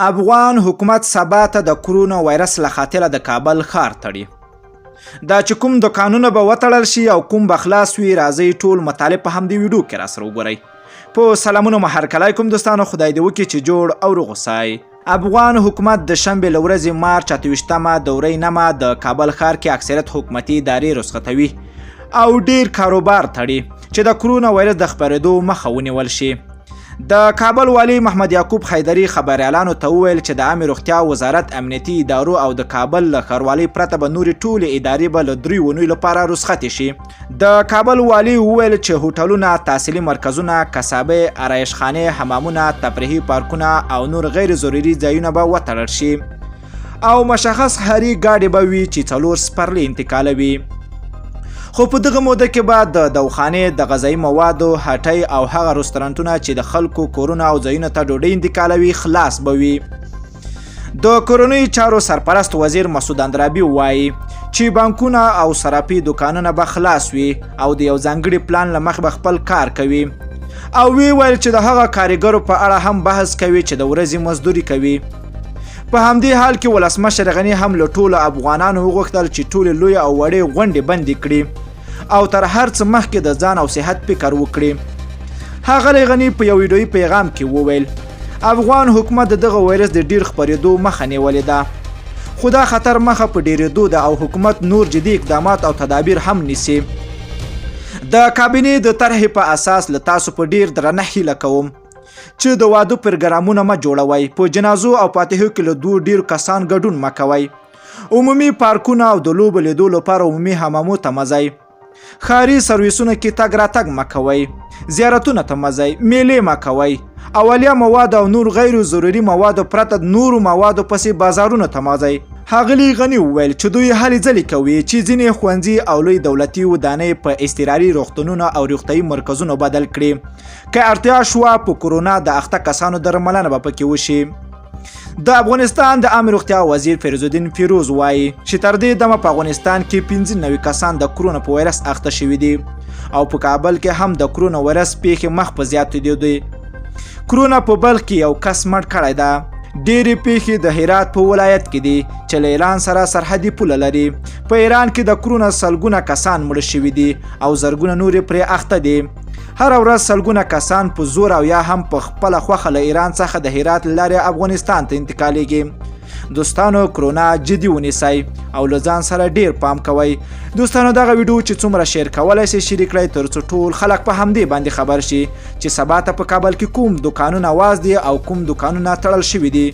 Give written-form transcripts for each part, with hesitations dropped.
افغان حکومت سبا ته د کرونا وایرس له خاطره د کابل ښار تړي. دا چې کوم دکانونه به وتړل شي او کوم به خلاص وي، راځئ ټول مطالب په همدې ویډیو کې راسره وګورئ. په سلامونو مو هرکلی کوم دوستانو، خدای دې وکړي چې جوړ او روغ اوسئ. افغان حکومت د شنبې له ورځې مارچ 28مه د ورۍ نمه د کابل ښار کې اکثریت حکومتي ادارې رخصتوي او ډیر کاروبار تړي چې د کرونا وایرس د خپرېدو مخه ونیول شي. د کابل والي محمد یعقوب حیدري خبریالانو ته وویل چې د عامې روغتیا وزارت، امنیتي ادارو او د کابل له ښاروالۍ پرته به نورې ټولې ادارې به له 3 اونیو لپاره رخصتې شي. د کابل والي وویل چې هوټلونه، تحصیلي مرکزونه، کسابې، آرایشخانې، حمامونه، تفریحي پارکونه او نور غیر ضروري ځایونه به وتړل شي او مشخص ښاري ګاډي به وي چې 4 سپرلي انتقالوي. خو په دغه موده کې به د دوخانې، د غذایي موادو هټۍ او هغه رستورانتونه چې د خلکو کورونه او ځایونو ته ډوډۍ انتقالوي خلاص به وي. د کورنیو چارو سرپرست وزیر مسعود اندرابي وایي چې بانکونه او صرافي دوکانونه به خلاص وي او د یو ځانګړي پلان له مخې به خپل کار کوي، او وی ویل چې د هغه کاریګرو په اړه هم بحث کوي چې د ورځې مزدوري کوي. په همدې حال کې ولسمشر غني هم له ټولو افغانانو وغوښتل چې ټولې لوی او وړې غونډې بندې کړي او تر هر څه مخکې د ځان او صحت فکر وکړي. ښاغلی غني په یو ویډیويي پیغام کې وویل، افغان حکومت د دغه وایرس د ډیر خپرېدو مخه نیولې ده، خو دا خطر مخه په ډېرېدو ده او حکومت نور جدي اقدامات او تدابیر هم نیسي. د کابینې د طرحې په اساس له تاسو په ډیر درنښت هیله کوم چې د واده پرګرامونه مه جوړوئ، په جنازو او فاتحو کې له 2 ډېرو کسان ګډون مه کوئ، عمومي پارکونه او د لوبو لیدو لپاره عمومي حمامو ته مه ځئ، ښاري سرویسونو کې تګ راتګ مه کوئ، زیارتونه ته مه ځئ، میلې مه کوئ، اولیه مواد او نور غیر ضروري موادو پرته نورو موادو پسې بازارونو ته مه ځئ. ښاغلي غني وویل چې دوی هلې ځلې کوي چې ځینې ښوونځي او لوی دولتي ودانۍ په اضطراري روغتونونو او روغتیايي مرکزونو بدل کړي، که اړتیا شوه په کرونا د اخته کسانو درملنه به پکې وشي. د افغانستان د عامې روغتیا وزیر فیروزالدین فیروز وایي چې تر دې دمه په افغانستان کې 95 کسان د کرونا په وایرس اخته شوي دي او په کابل کې هم د کرونا وایرس پیښې مخ په زیاتېدو دي. کرونا په بلخ کې یو کس مړ کړی ده. ډېرې پیښې د هرات په ولایت کې دي چې له ایران سره سرحدي پوله لري. په ایران کې د کرونا سلګونه کسان مړه شوي دي او زرګونه نور پرې اخته دي. هره ورځ سلګونه کسان په زور او یا هم په خپله خوښه له ایران څخه د هرات له لارې افغانستان ته انتقالیږي. دوستانو کرونا جدي ونیسئ او له ځان سره ډیر پام کوئ. دوستانو دغه ویډیو چې څومره شیر کولای شئ شریک کړئ ترڅو ټول خلک په همدې باندې خبر شي چې سبا ته په کابل کې کوم دوکانونه واز دي او کوم دوکانونه تړل شوي دي.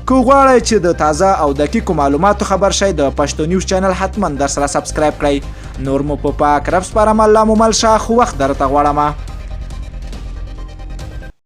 که غواړئ چې د تازه او دقیقو معلوماتو خبر شئ د پښتو نیوز چینل حتما در سره سبسکرایب کړئ. نور مو په پاک رب سپارم، الله مو مل شه، خو وخت درته غواړم.